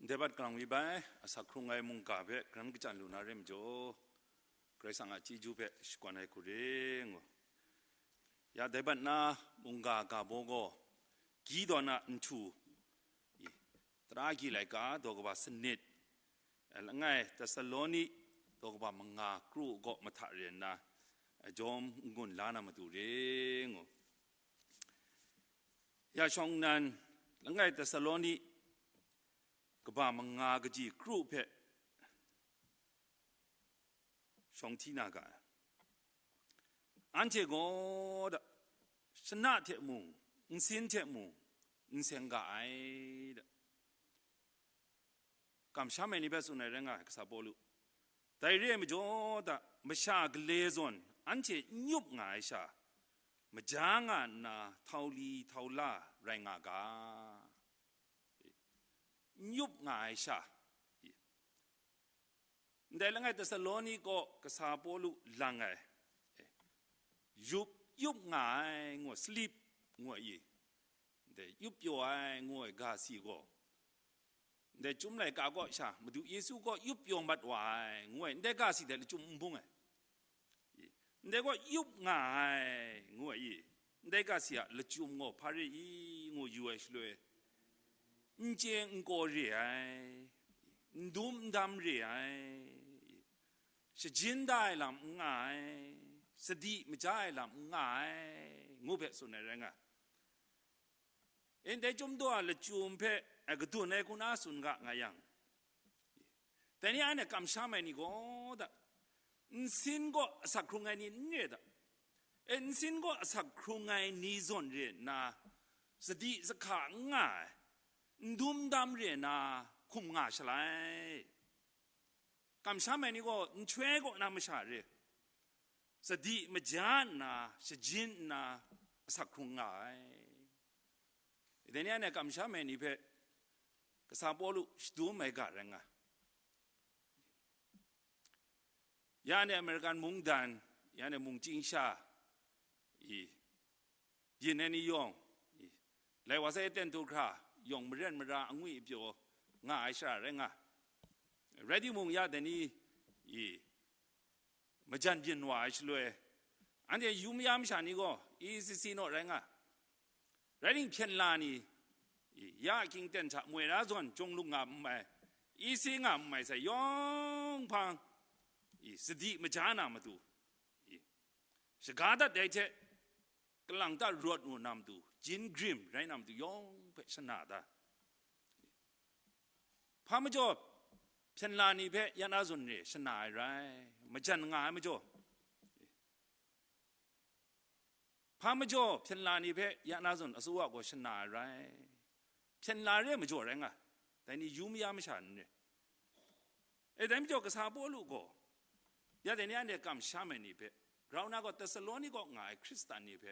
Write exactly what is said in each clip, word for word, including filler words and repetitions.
Dai bat kalang mi bai, asak hkrung ai mungga hpe karan kachyan lu na re majaw, Karai Kasang a chyeju hpe shakawn ai hku re ngu. Ya dai bat na mungga ga baw gaw, Gideon a nhtu, i, Tara agyi laika daw kaba sanit, langai Tesaloni daw kaba manga kru gaw mahta re nna, jawm n-gun la na matu re ngu. Ya shawng nnan, langai Tesaloni kaba manga kaji kru hpe shawng hti na ga ai. Anhte gaw da, shana hte mung, nsin hte mung, n seng ga ai da. Kamsham ai ni hpe tsun ai rai nga ai, kasa Pawlu. Dai re ai majaw da, masha gale zawn anhte n yup nga ai sha, maja nga nna htau li htau la rai nga ga. N yup nga ai sha. Ndai langai Tesaloni kaw kasa Pawlu lang ai, yup, yup nga ai ngu, sleep ngu ai, ndai yup pyaw ai ngu ai ga si gaw, ndai Chyum laika kaw sha Madu Yesu gaw yup pyaw mat wa ai ngu ai, ndai ga si dai lachyum n bung ai. Ndai gaw yup nga ai ngu ai, ndai ga si a lachyum gaw hpa re i ngu yu ai shaloi, n chye n kaw re ai, n dum n dam re ai, shajin da ai lam n nga ai, sadi maja ai lam n nga ai, ngu hpe tsun ai rai nga. Ndai Chyum daw a lachyum hpe, eh, kadun ai hku na tsun ga nga yang, dai ni anhte kamsham ai ni gaw da, nsin gaw asak hkrung ai ni n re da. E, nsin gaw asak hkrung ai ni zawn re nna, sadi sahka n nga ai, n dum n dam re nna, hkum nga shalai. Kamsham ai ni gaw nhtoi kaw na masha re, sadi maja nna, shajin nna, asak hkrung nga ai. Dai ni anhte kamsham ai ni hpe kasa Pawlu shadum ai ga rai nga. Ya ni American mungdan, ya ni mungchying sha, i, byin ai ni yawng, i, lai wa sai ten tu hkra, yawng maren mara angwi apyaw nga ai shara rai nga. Rai timung, ya dai ni, i, majan byin wa ai shaloi, anhte yu maya masha ni gaw, E C C naw rai nga. Rai ningpyen la ni, i, ya Kingten hta moi ra zawn chyawng lung nga n mai, E C nga n mai sai yawng hpang, i, sadi maja na matu, i, shaga dat dai hte, kalang ta rawt nu na matu, jin grim rai na matu yawng hpe shana da. Hpa majaw, hpyen la ni hpe ya na zawn re shana ai rai, majan nga ai majaw. Hpa majaw, hpyen la ni hpe ya na zawn asu wa gaw shana ai rai. Hpyen la re majaw rai nga, dai ni yu maya masha n re. E, dai majaw kasa Pawlu gaw, ya dai ni anhte kamsham ai ni hpe, grau na gaw Tesaloni kaw nga ai Hkristan ni hpe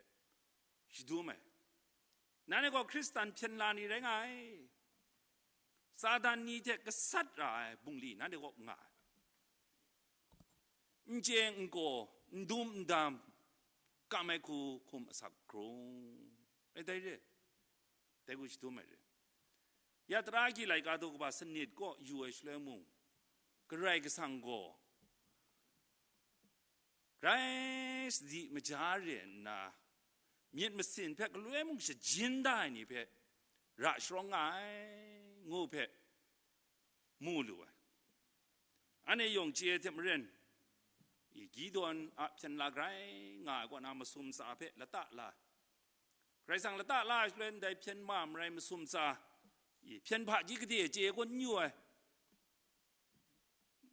shadum ai. Nanhte gaw Hkristan hpyen la ni rai nga ai. Satan ni hte gasat ra ai bungli nanhte kaw nga ai. N chye n kaw, n dum n dam, kam ai hku hkum asak hkrung. E, dai re, dai hku shadum ai re. Ya tara agyi laika daw kaba sanit kaw yu ai shaloi mung, Karai Kasang gaw grai sadi maja re nna, myit masin hpe galoi mung shajin da ai ni hpe ra sharawng nga ai, ngu hpe mu lu ai. Anhte yawng chye ai hte maren, i, Gideon a hpyen la grai nga ai kaw na masum tsa hpe lata la, Karai Kasang lata la ai shaloi ndai hpyen ma marai masum tsa, i, hpyen hpaji gade chye ai kun n yu ai,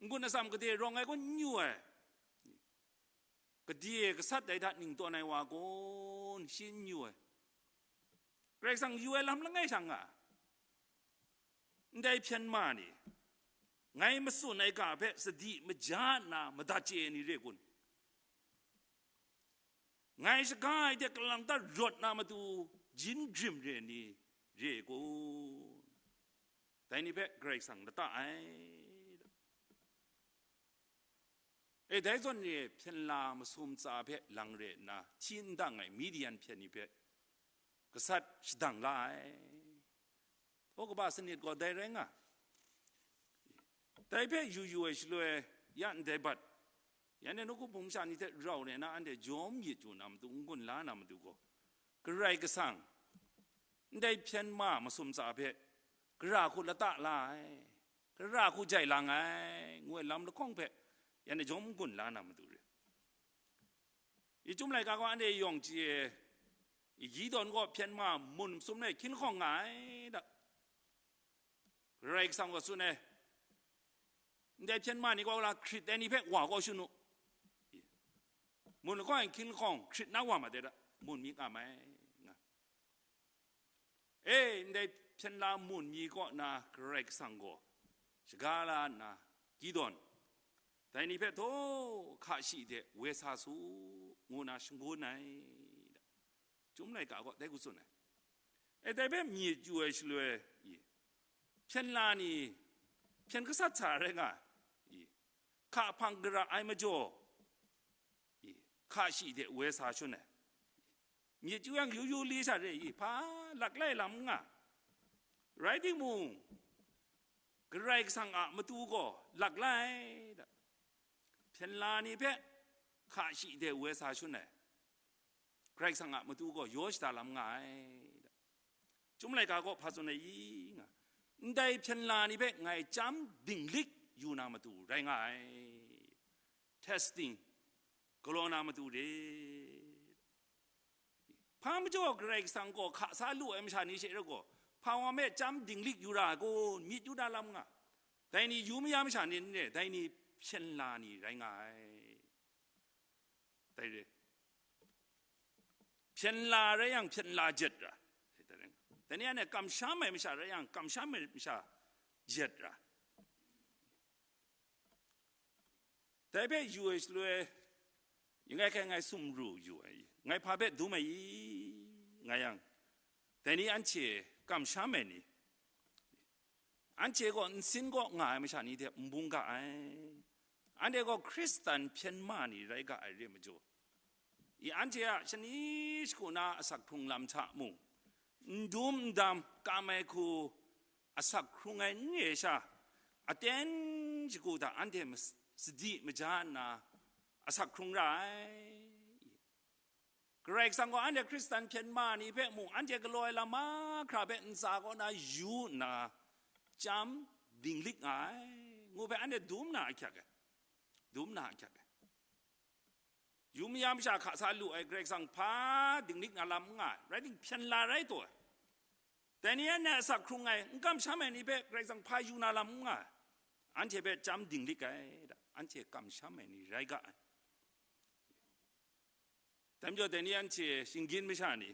n-gun atsam gade rawng ai kun n yu ai, gade gasat dai hta ning tawn ai wa kun, shi n yu ai. Karai Kasang yu ai lam langai sha nga, ndai hpyen ma ni, ngai matsun ai ga hpe sadi maja nna madat chye ai ni re kun? Ngai shaga ai hte kalang ta rawt na matu jin grim re ni re kun? Dai ni hpe Karai Kasang lata ai. E, dai zawn re hpyen la masum tsa hpe lang re nna hti n dang ai Midian hpyen ni hpe gasat shadang la ai. Daw kaba sanit gaw dai rai nga. Dai hpe yu yu ai shaloi, ya ndai bat, ya ndai nawku hpung masha ni hte rau nna anhte jawm myit yu na matu, n-gun la na matu gaw, Karai Kasang, ndai hpyen ma masum tsa hpe, gara hku lata la ai, gara hku jai lang ai, ngu ai lam lahkawng hpe, ya ndai jawm n-gun la na matu re. I Chyum laika gaw anhte yawng chye, i Gideon gaw hpyen ma mun masum e hkying lahkawng nga ai da. Karai Kasang gaw tsun ai, ndai hpyen ma ni gaw la hkrit ai ni hpe wa kau shun u. Mun lahkawng e hkying lahkawng hkrit na wa ma de da, mun mi nga mai, nga. E, ndai hpyen la mun mi kaw na Karai Kasang gaw shaga la nna, Gideon, dai ni hpe htaw hka shi de woi sa su, ngu na shangun ai da. Chyum laika gaw dai hku tsun ai. E, dai hpe myit yu ai shaloi, i, hpyen la ni, hpyen gasat sa rai nga, i, hka hpang gara ai majaw, i, hka shi de woi sa shun ai. Myit yu yang yu yu li sha re i, hpa laklai lam n nga. Rai timung, Karai Kasang a matu gaw laklai da. Hpyen la ni hpe hka shi de woi sa shun ai. Karai Kasang a matu gaw yaw shada lam nga ai da. Chyum laika gaw hpa tsun ai i nga, ndai hpyen la ni hpe ngai chyam dinglik yu na matu rai nga ai. Testing, galaw na matu re. Hpa majaw Karai Kasang gaw hka sa lu ai masha ni she rai gaw, hpa wa me chyam dinglik yu ra ai kun, myit yu na lam nga. Dai ni yu maya masha ni n re, dai ni hpyen la ni rai nga ai. Dai re. Hpyen la rai yang, hpyen la jet ra. Dai ni anhte kamsham ai masha rai yang, kamsham ai masha jet ra. Dai hpe yu ai shaloi, ngai hkai ngai sumru yu ai, ngai hpa hpe dum ai i, nga yang, dai ni anhte kamsham ai ni, anhte gaw nsin kaw nga ai masha ni hte n bung ga ai. Anhte gaw Hkristan hpyen ma ni rai ga ai re majaw, i anhte a shani shagu na asak hkrung lam hta mung, n dum n dam kam ai hku asak hkrung ai n re sha, aten shagu hta anhte mas-, sadi maja nna asak hkrung ra ai. Karai Kasang gaw anhte Hkristan hpyen ma ni hpe mung, anhte galaw ai lam mahkra hpe ntsa kaw na yu nna, chyam dinglik nga ai, ngu hpe anhte dum na ahkyak ai. Dum na ahkyak ai. Yu maya masha hka sa lu ai Karai Kasang hpa dinglik na lam n nga ai, rai timung, hpyen la rai taw ai. Dai ni anhte asak hkrung ai, n kamsham ai ni hpe Karai Kasang hpa yu na lam n nga ai. Anhte hpe chyam dinglik ai, anhte kamsham ai ni rai ga ai. Dai majaw, dai ni anhte shinggyim masha ni,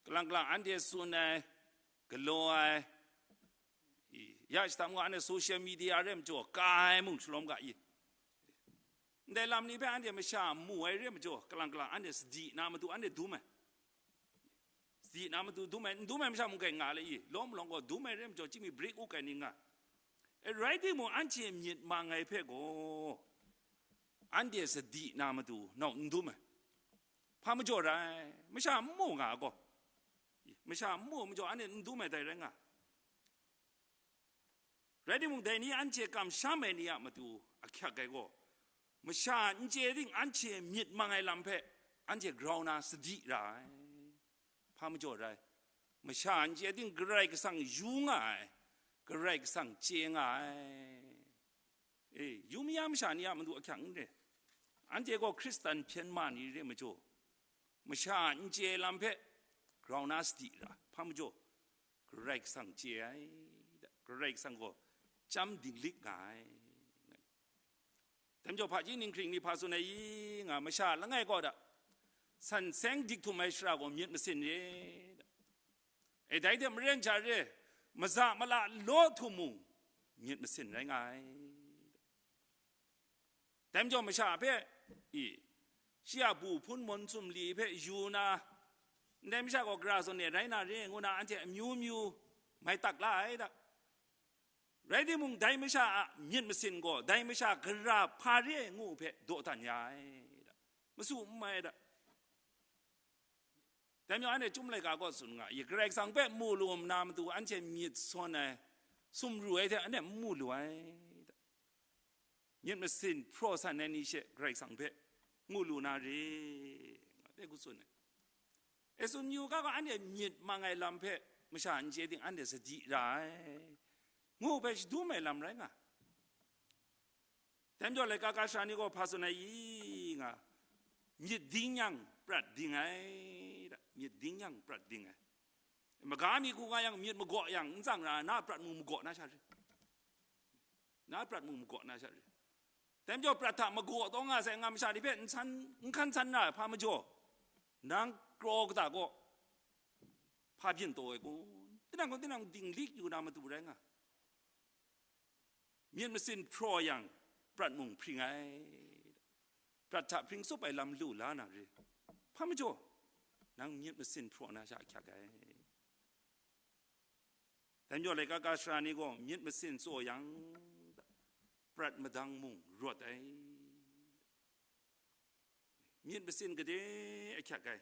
kalang kalang anhte tsun ai, galaw ai, ya shata mung anhte social media re majaw, ka ai mung shalawm ga i. Ndai lam ni hpe anhte masha mu ai re majaw, kalang kalang anhte sadi na matu anhte dum ai. Sadi na matu dum ai, n dum ai masha mung kai nga le i, lawm malawng gaw dum ai re majaw, chyingmi break u kai ni nga. E, rai timung, anhte myit mang ai hpe gaw, anhte sadi na matu nau n dum ai. Hpa majaw rai, masha n mu nga gaw, masha n mu majaw, anhte n dum ai dai rai nga. Rai timung, dai ni anhte kamsham ai ni a matu ahkyak ai gaw, masha n chye ting anhte myit mang ai lam hpe anhte grau na sadi ra ai. Hpa majaw rai, masha n chye ting Karai Kasang yu nga ai, Karai Kasang chye nga ai. E, yu maya masha ni a matu ahkyak n re. Anhte gaw Hkristan hpyen ma ni re majaw, masha n chye lam hpe grau na sadi ra, hpa majaw, Karai Kasang chye ai, Karai Kasang gaw chyam dinglik nga ai. Dai majaw, hpaji ninghkring ni hpa tsun ai i nga, masha langai kaw da, san seng dik htum ai shara gaw myit masin re da. E, dai hte maren sha re, maza mala law htum mung myit masin rai nga ai. Dai majaw masha hpe, i, shi a bu hpun mawn sumli hpe yu na, ndai masha gaw gara zawn e rai na re ngu na anhte amyu myu mai tak la ai da. Rai timung, dai masha a myit masin gaw dai masha gara hpa re ai ngu hpe dawdan ya ai da. Masu n mai da. Dai majaw, anhte Chyum laika gaw tsun nga, i, Karai Kasang hpe mu lu nna matu anhte myit sawn ai, sumru ai hte anhte n mu lu ai. Myit masin hpraw san ai ni she Karai Kasang hpe mu lu na re, nga de ku tsun ai. E tsun yu ga, ga anhte myit mang ai lam hpe masha n chye ting, anhte sadi ra ai, ngu hpe shadum ai lam rai nga. Dai majaw, laika ga sara ni gaw hpa tsun ai i nga, myit ding yang prat ding ai, da, myit ding yang prat ding ai. Maga mi hku nga yang, myit magaw yang, n tsang ra, na prat mung magaw na sha re. Na prat mung magaw na sha re. Dai majaw, prat hta magaw taw nga sai nga masha ni hpe n san, n hkan san na ai hpa majaw, nang kraw kata gaw hpa byin taw ai kun? Tinang gaw tinang dinglik yu na matu rai nga. Myit masin hpraw yang, prat mung hpring ai. Prat hta hpring tsup ai lam lu la na re. Hpa majaw, nang myit masin hpraw na sha ahkyak ai. Dai majaw, laika ga sara ni gaw myit masin tsaw yang, prat madang mung rawt ai. Myit masin gade ahkyak ai,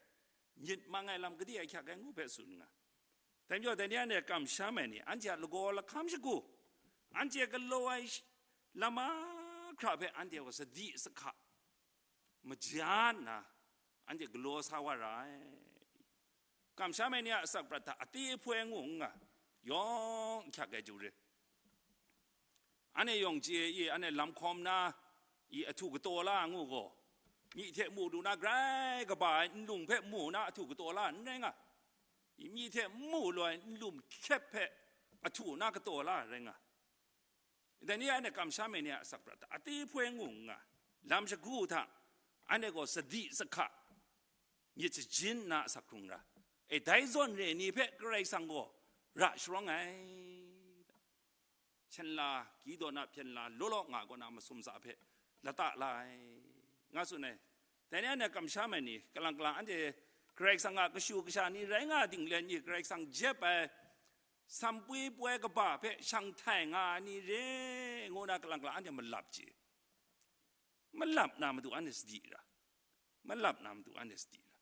myit mang ai lam gade ahkyak ai ngu hpe tsun nga. Dai majaw, dai ni anhte kamsham ai ni, anhte a lagaw lahkam shagu, anhte galaw ai sh-, lam mahkra hpe anhte gaw sadi sahka maja nna, anhte galaw sa wa ra ai. Kamsham ai ni a asak prat hta ate hpoi ngu n nga, yawng ahkyak ai jung re. Anhte yawng chye i, anhte lam hkawm na i ahtu kataw la ngu gaw, myi hte mu lu na grai kaba ai nlung hpe mu na ahtu kataw la n rai nga. I myi hte mu lu ai nlum hkyep hpe ahtu na kataw la rai nga. Dai ni a, anhte kamsham ai ni a asak prat hta ate hpoi ngu n nga, lam shagu hta anhte gaw sadi sahka, myit shajin nna asak hkrung ra. E, dai zawn re ni hpe Karai Kasang gaw ra sharawng ai. Hpyen la, Gideon a hpyen la, law law nga kaw na masum tsa hpe lata la ai, nga tsun ai. Dai ni anhte kamsham ai ni, kalang kalang anhte Karai Kasang a kashu kasha ni rai nga ding let ni, Karai Kasang jep ai sampui poi kaba hpe shang htai nga ai ni re, ngu na kalang kalang anhte malap chye. Malap na matu anhte sadi ra. Malap na matu anhte sadi ra.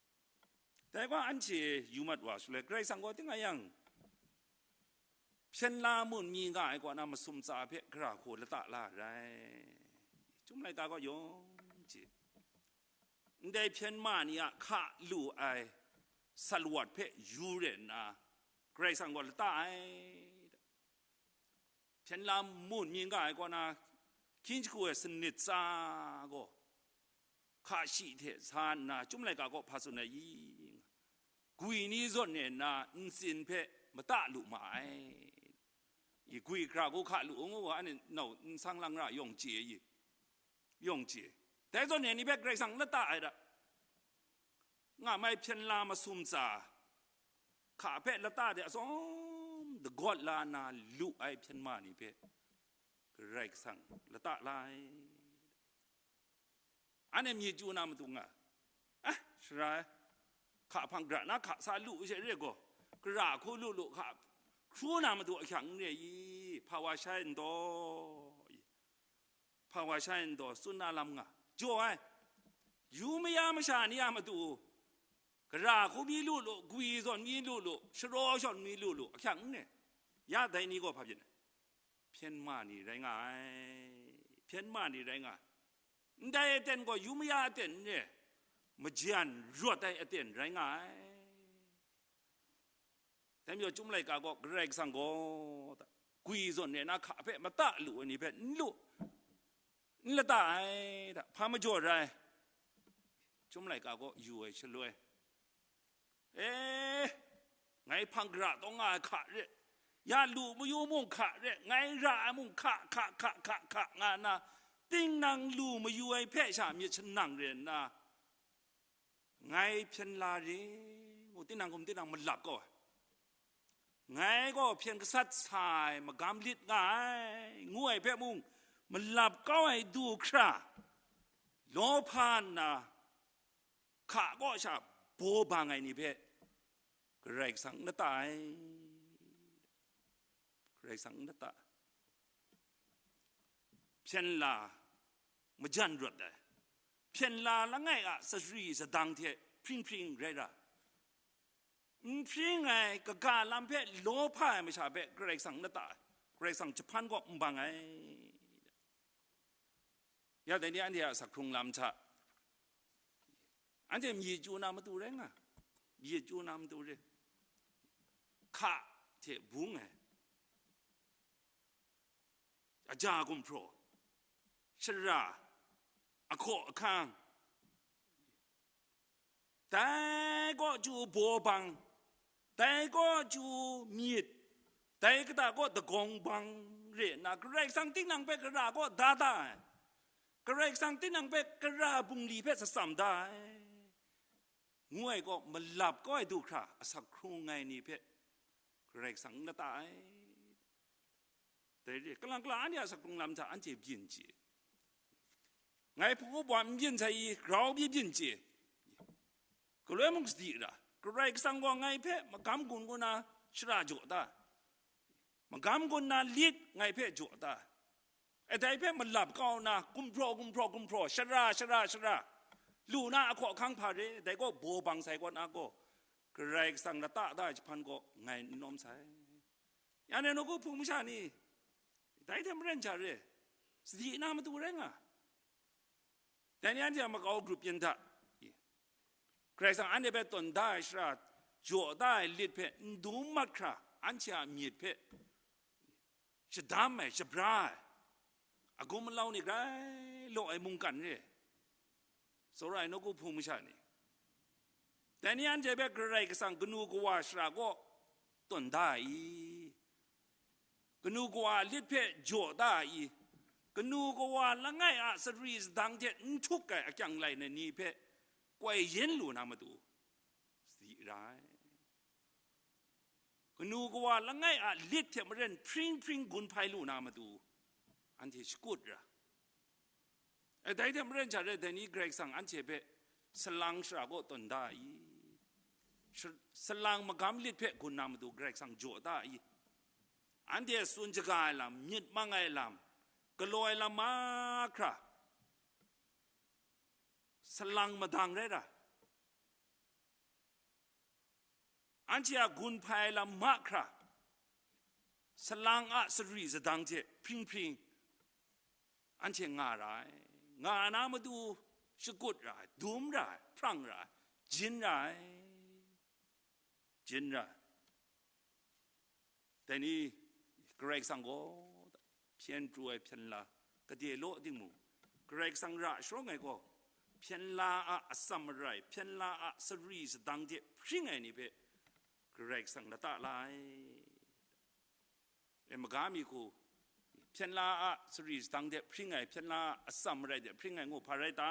Dai gaw anhte yu mat wa shaloi, Karai Kasang gaw ting a yang, hpyen la mun mi nga ai kaw na masum tsa hpe gara hku lata la ai rai. Chyum laika gaw yawng chye. Ndai hpyen ma ni a hka lu ai salawt hpe yu re nna, Karai Kasang gaw lata ai. Hpyen la mun mi nga ai kaw na, hkying jahku ai sanit tsa gaw hka shi hte sa nna, Chyum laika gaw hpa tsun ai i, gwi ni zawn e nna ntsin hpe mata lu ma ai. I gwi hkra hku hka lu ngu wa, anhte nau nsang lang ra yawng chye i, yawng chye. Dai zawn e ni hpe Karai Kasang lata ai da. Nga mai hpyen la masum tsa, hka hpe lata de atsawm dagawt la na lu ai hpyen ma ni hpe Karai Kasang lata la ai. Anhte myit chyu na matu nga, ah, sara ai, hka hpang gara na hka sa lu she re gaw, gara hku lu lu hka hkru na matu ahkyang n re i, hpa wa shai n taw i, hpa wa shai n taw, tsun na lam nga, jaw ai, yu maya masha ni a matu, gara hku mi lu lu, gwi zawn mi lu lu, sharaw shawn mi lu lu, ahkyang n re. Ya dai ni gaw hpa byin ai? Hpyen ma ni rai nga ai, hpyen ma ni rai nga ai. Ndai aten gaw yu maya aten n re, majan rawt ai aten rai nga ai. Dai majaw, Chyum laika gaw Karai Kasang gaw, gwi zawn e na hka hpe mata lu ai ni hpe n lu, n lata ai, da, hpa majaw rai, Chyum laika gaw yu ai shaloi, e, ngai hpang gara taw nga ai hka re, ya lu mayu mung hka re, ngai ra ai mung hka, hka, hka, hka, hka, nga nna, tinang lu mayu ai hpe sha myit shanang re nna, ngai hpyen la re, ngu tinang hkum tinang malap kau ai. Ngai gaw hpyen gasat sa ai magam lit nga ai, ngu ai hpe mung, malap kau ai du hkra, lawhpa nna, hka kaw sha baw bang ai ni hpe Karai Kasang n lata ai. Karai Kasang n lata. Hpyen la majan rawt ai. Hpyen la langai a sari sadang hte hpring hpring rai ra. N hpring ai kaga lam hpe lawhpa ai masha hpe Karai Kasang n lata ai. Karai Kasang jahpan kaw n bang ai. Ya dai ni anhte a asak hkrung lam hta, anhte myit chyu na matu rai nga, myit chyu na matu re, hka hte bung ai, aja gumhpraw, shara, ahkaw ahkang, dai kaw chyu baw bang, dai kaw chyu myit, dai kata kaw dagawng bang re nna, Karai Kasang tinang hpe kara kaw da da ai, Karai Kasang tinang hpe kara bungli hpe satsam da ai, ngu ai kaw, malap kau ai du hkra asak hkrung ai ni hpe Karai Kasang n lata ai. Dai re, kalang kalang anhte a asak hkrung lam hta anhte byin chye. Ngai hpung up wa n byin sai i, grau byi byin chye. Galoi mung sadi ra, Karai Kasang gaw ngai hpe magam gun gun na shara jaw ta, magam gun na lit ngai hpe jaw ta, e dai hpe malap kau na, gumhpraw, gumhpraw, gumhpraw, shara, shara, shara, lu na ahkaw ahkang hpa re, dai gaw baw bang sai kaw na gaw, Karai Kasang lata da ai jahpan gaw ngai n lawm sai. Ya ne, nawku hpung masha ni, dai hte maren hta re, sadi na matu rai nga. Dai ni anhte a makau grup yin hta, Karai Kasang anhte hpe tawn da ai shara, jaw da ai lit hpe n dum mat hkra, anhte a myit hpe shadam ai, shabra ai, agum alau ni grai law ai mungkan re, tsawra ai nawku hpung masha ni. Dai ni anhte hpe Karai Kasang kanu kawa shara kaw tawn da ai i? Kanu kawa lit hpe jaw da ai i? Kanu kawa langai a sari sadang hte n htuk ai akyang lai na ni hpe koi yin lu na matu, sadi ra ai. Kanu kawa langai a lit hte maren hpring hpring gun hpai lu na matu, anhte shakut ra. E, dai hte maren hta re, dai ni Karai Kasang anhte hpe salang shara kaw tawn da ai i? Sh-, salang magam lit hpe gun na matu Karai Kasang jaw da ai i? Anhte tsun shaga ai lam, myit mang ai lam, galaw ai lam mahkra, salang madang rai ra, anhte a gun hpai ai lam mahkra, salang a sari sadang hte hpring hpring anhte nga ra ai. Nga na matu shakut ra ai, dum ra ai, hprang ra ai, jin ra ai, jin ra ai. Dai ni Karai Kasang gaw hpyen pru ai hpyen la gade law ting mung, Karai Kasang ra sharawng ai gaw, hpyen la a atsam marai, hpyen la a sari sadang hte hpring ai ni hpe Karai Kasang lata la ai. E, maga mi hku, hpyen la a sari sadang hte hpring ai, hpyen la a atsam marai hte hpring ai ngu hpa rai ta?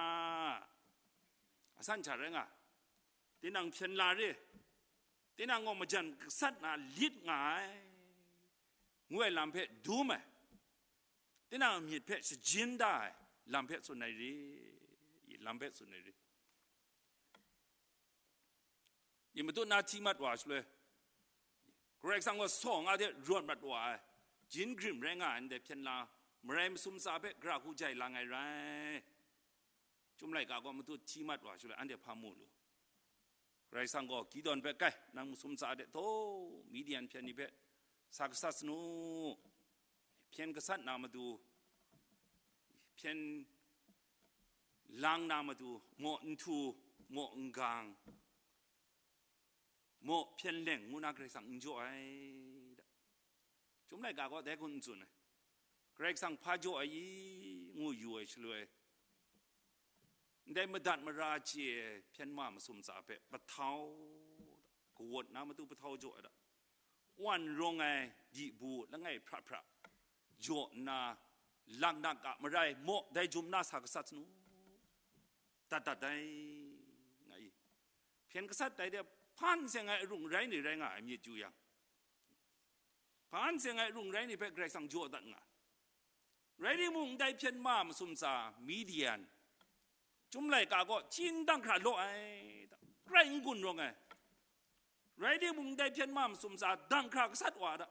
Asan hta rai nga, tinang hpyen la re, tinang gaw majan gasat na lit nga ai, ngu ai lam hpe dum ai, tinang a myit hpe shajin da ai lam hpe tsun ai re, lam hpe tsun ai re. Yin matut na hti mat wa shaloi, Karai Kasang gaw sawng a hte rawt mat wa ai, jin grim rai nga ai ndai hpyen la, marai masum tsa hpe gara hku jai lang ai rai. Chyum laika gaw matut hti mat wa shaloi, anhte hpa mu lu? Karai Kasang gaw Gideon hpe, "Kai, nang masum tsa de taw, Midian hpyen ni hpe sa gasat sanu, hpyen gasat na matu, hpyen lang na matu, maw nhtu, maw ngang, maw hpyen leng," ngu na Karai Kasang n jaw ai da. Chyum laika gaw dai hku n tsun ai. Karai Kasang hpa jaw ai i ngu yu ai shaloi, ndai madat mara chye ai hpyen ma masum tsa hpe pahtau, kawat na matu pahtau jaw ai da. Wan rawng ai dibu langai hpra hpra jaw nna, laknak a marai maw dai jum na sa gasat sanu, dat dat ai, nga i. Hpyen gasat dai de, hpan seng ai arung rai ni rai nga ai myit yu yang, hpan seng ai arung rai ni hpe Karai Kasang jaw dat nga. Rai timung, ndai hpyen ma masum tsa Midian, Chyum laika gaw hti n dang hkra law ai, grai n gun rawng ai. Rai timung, ndai hpyen ma masum tsa dang hkra gasat wa da,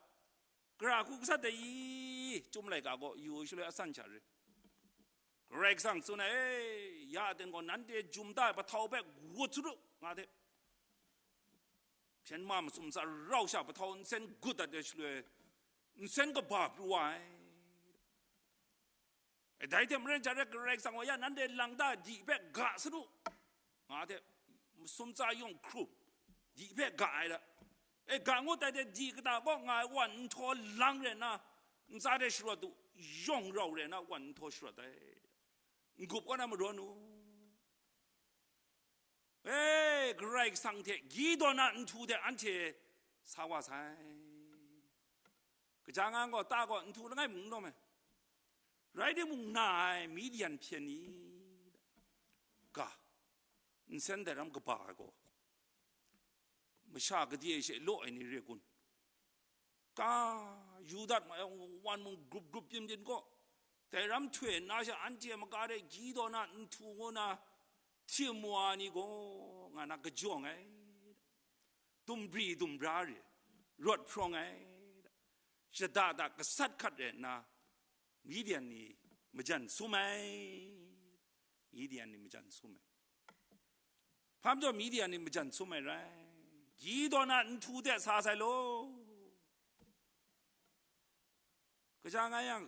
gara hku gasat dai i, Chyum laika gaw yu ai shaloi asan sha re. Karai Kasang tsun ai, "E, ya aten gaw nanhte jum da ai pahtau hpe gut sut u," nga de. Hpyen ma masum tsa rau sha pahtau nsen gut dat ai shaloi, nsen kaba pru wa ai. E, dai hte maren jare Karai Kasang wa ya nanhte lang da di hpe ga sa du, nga hte masum tsa yawng hkrum, di hpe ga ai da. E, ga ngut ai hte di kata kaw nga ai wan nhtawh lang re nna, ntsa hte sharawt du, yawng rau re nna wan nhtawh sharawt ai. N-gup kaw na marawn u. E, Karai Kasang hte Gideon a nhtu hte anhte sa wa sai. Kaja nga gaw, ta gaw nhtu langai mung n lawm ai. Rai timung, na ai Midian hpyen ni ga, nsen dai ram kaba ai gaw, masha gade she law ai ni re kun? Ka, Yuda ma-, wan mung grup grup byin byin gaw, dai ram htoi nna sha anhte maga de Gideon a nhtu ngu na htim wa ni gaw, nga na kajawng ai, dumbri dumbra re, rawt hprawng ai, shada da gasat hkat re nna, Midian ni majan sum ai. Midian ni majan sum ai. Hpa majaw Midian ni majan sum ai rai? Gideon a nhtu hte sa sai law. Kaja nga yang,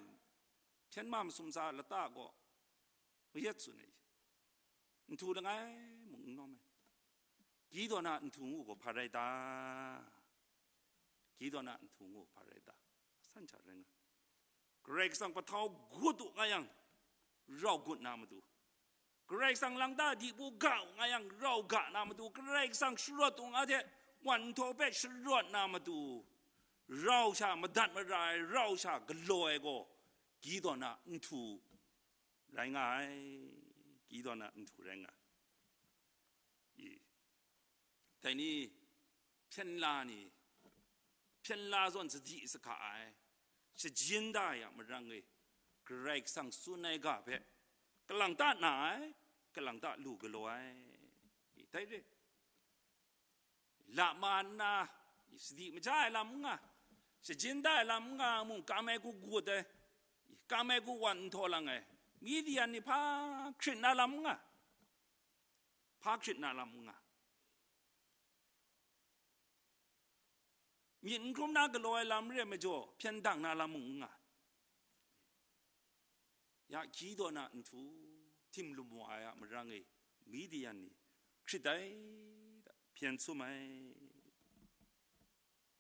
hpyen ma masum tsa lata gaw mayat tsun ai. Nhtu langai mung n lawm ai. Gideon a nhtu ngu gaw hpa rai ta? Gideon a nhtu ngu hpa rai ta? San hta rai nga. Karai Kasang pahtau gut u nga yang, rau gut na matu. Karai Kasang lang da di bu ga u nga yang, rau ga na matu. Karai Kasang sharawt u nga hte, wan nhtawh hpe sharawt na matu. Rau sha madat mara ai, rau sha galaw ai gaw, Gideon a nhtu rai nga ai. Gideon a nhtu rai nga ai. I, dai ni, hpyen la ni, hpyen la zawn sadi sahka ai, shajin da ai a marang e, Karai Kasang tsun ai ga hpe, kalang ta na ai, kalang ta lu galaw ai. I, dai re, la ma nna, i, sadi maja ai lam n nga, shajin da ai lam n nga, mung kam ai ku gut ai, i, kam ai ku wan nhtawh lang ai, Midian ni hpa hkrit na lam n nga. Hpa hkrit na lam n nga. Myit n hkrum na galaw ai lam re ai majaw, hpyen dang na lam mung n nga. Ya Gideon a nhtu, htim lum wa ai a marang e, Midian ni hkrit ai, hpyen sum ai.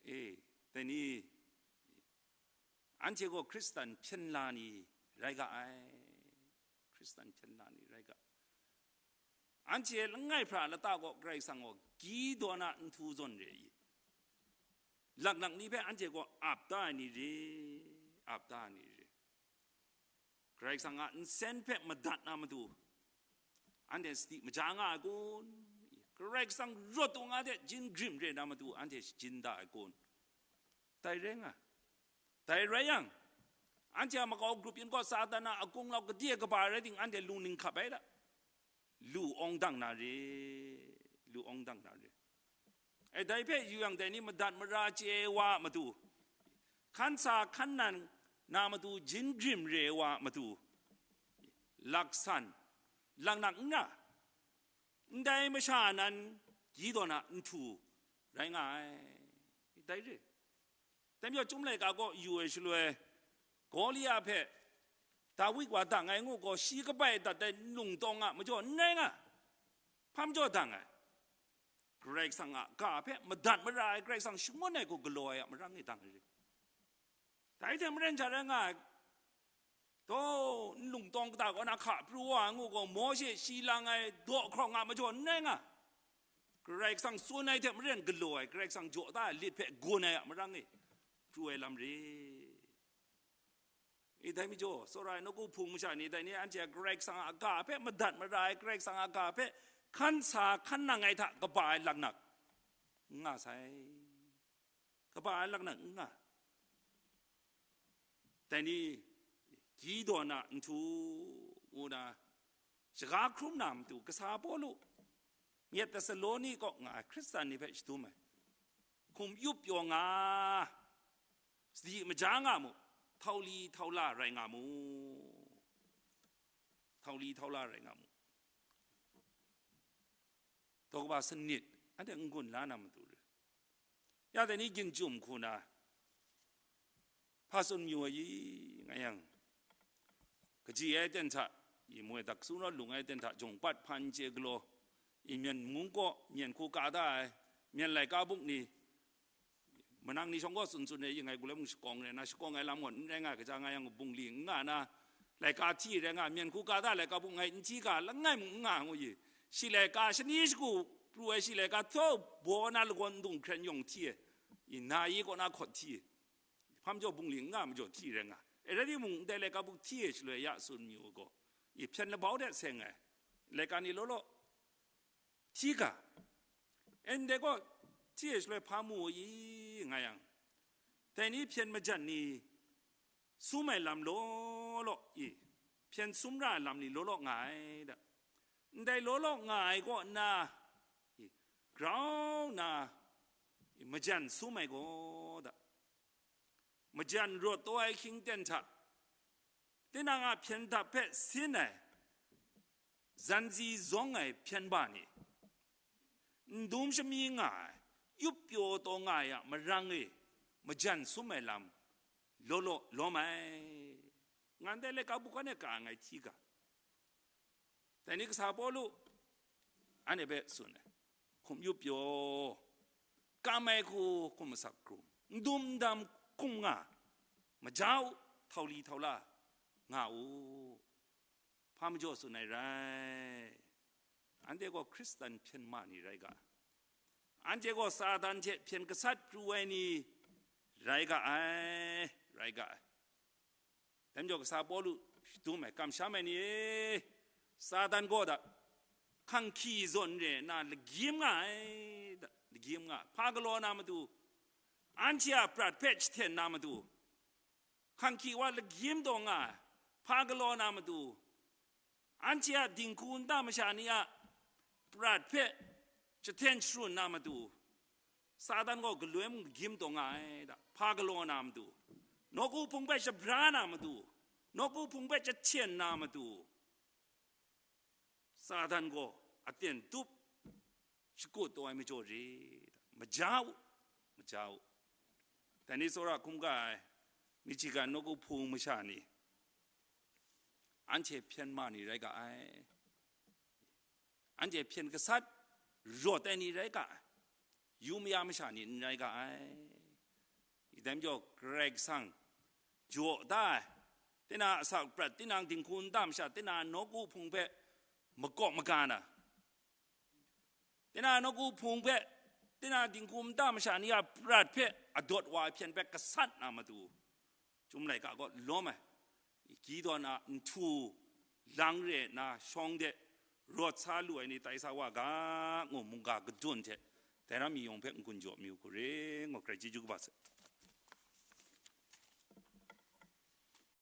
E, dai ni, anhte gaw Hkristan hpyen la ni rai ga ai. Hkristan hpyen la ni rai ga. Anhte langai hpra lata gaw Karai Kasang gaw Gideon a nhtu zawn re i? Laknak ni hpe anhte gaw ap da ai ni re, ap da ai ni re. Karai Kasang a nsen hpe madat na matu, anhte sadi maja nga ai kun? Karai Kasang rawt u nga hte jin grim re na matu, anhte shajin da ai kun? Dai rai nga. Dai rai yang, anhte a makau grup yin gaw Satan a akunglau gade kaba rai ting, anhte lungning hkap ai da. Lu awng dang na re, lu awng dang na re. E, dai hpe yu yang, dai ni madat mara chye wa a matu, hkan sa hkan nang na matu, jin grim re wa a matu, laksan, laknak n ra, ndai masha nan Gideon a nhtu rai nga ai. Dai re. Dai majaw, Chyum laika gaw yu ai shaloi, Gawlia hpe Dawi wa dang ai ngu gaw, shi kabai dat ai nlung tawng a majaw n rai nga. Hpa majaw dang ai? Karai Kasang a ga hpe madat mara ai, Karai Kasang shangun ai hku galaw ai a marang e dang ai re. Dai hte maren sha rai nga ai, taw, nlung tawng kata kaw na hka pru wa ai ngu gaw, Mawshe shi lang ai daw hkrawng a majaw n rai nga. Karai Kasang tsun ai hte maren galaw ai, Karai Kasang jaw da ai lit hpe gun ai a marang e pru ai lam re. E, dai majaw, tsawra ai nawku hpung masha ni, dai ni anhte a Karai Kasang a ga hpe madat mara ai, Karai Kasang a ga hpe hkan sa hkan nang ai hta kaba ai laknak n nga sai. Kaba ai laknak n nga. Dai ni, Gideon a nhtu ngu na, shaga hkrum na matu, kasa Pawlu, myit Tesaloni kaw nga ai Hkristan ni hpe shadum ai. Hkum yup pyaw nga, sadi maja nga mu, htau li htau la rai nga mu. Htau li htau la rai nga mu. Daw kaba sanit, anhte n-gun la na matu re. Ya dai ni ginjum hku na, Hpa tsun mayu ai i, nga yang, kaji ai ten hta, i moi dak su rawt lung ai ten hta, jawng pat hpan chye galaw, i myen mung kaw, myen hku ka da ai, myen laika buk ni, manang ni shawng gaw tsun tsun ai, i ngai gulai mung shakawng rai na, shakawng ai lam gaw n rai nga, kaja nga yang bungli n nga na, laika hti rai nga, myen hku ka da laika buk ngai n hti ga, langai mung n nga ngu i, shi laika shani shagu pru ai shi laika htaw baw na lagawn dung hkren yawng hti ai, i na i kaw na hkawt hti ai. Hpa majaw bungli n nga majaw hti rai nga. E rai timung, ndai laika buk hti e shaloi ya tsun mayu gaw, i hpyen labau de seng ai, laika ni law law hti ga. E ndai gaw hti e shaloi hpa mu i nga yang, dai ni hpyen majan ni sum ai lam law law i, hpyen sum ra ai lam ni law law nga ai da. Ndai law law nga ai kaw nna, i, grau nna, i, majan sum ai gaw da. Majan rawt taw ai hkying ten hta, tinang a hpyen dap hpe sin ai, zanzi zawng ai hpyen ba ni, n dum shami nga ai, yup pyaw taw nga ai a marang e majan sum ai lam law law lawm ai. Ngan dai laika buk kan e ka ai ngai hti ga. Dai ni kasa Pawlu, anhte hpe tsun ai, hkum yup pyaw, kam ai hku hkum asak hkrum, n dum n dam hkum nga, maja u, htau li htau la nga u. Hpa majaw tsun ai rai? Anhte gaw Hkristan hpyen ma ni rai ga, anhte gaw Satan hte hpyen gasat pru ai ni rai ga ai, rai ga ai. Dai majaw kasa Pawlu shadum ai, kamsham ai ni e, Satan gaw da, hkanghki zawn re nna lagyim nga ai, da, lagyim nga, hpa galaw na matu, anhte a prat hpe jahten na matu, hkanghki wa lagyim taw nga ai, hpa galaw na matu, anhte a dinghku nta masha ni a prat hpe jahten sharun na matu, Satan gaw galoi mung lagyim taw nga ai da, hpa galaw na matu, nawku hpung hpe shabra na matu, nawku hpung hpe jahten na matu, Satan gaw aten tup shakut taw ai majaw re, maja u, maja u. Dai ni tsawra hkungga ai Michigan nawku hpung masha ni, anhte hpyen ma ni rai ga ai, anhte hpyen gasat rawt ai ni rai ga ai, yu maya masha ni n rai ga ai. Dai majaw Karai Kasang jaw da ai, tinang a asak prat, tinang dinghku nta masha, tinang a nawku hpung hpe makawp maga na, tinang a nawku hpung hpe, tinang a dinghku nta masha ni a prat hpe adawt wa ai hpyen hpe gasat na matu, Chyum laika kaw lawm ai, Gideon a nhtu lang re nna shawng de rawt sa lu ai ni tai sa wa ga, ngu mungga kadun hte dai ram mi yawng hpe n-gun jaw mayu hku re, ngu Karai chyeju kaba sai.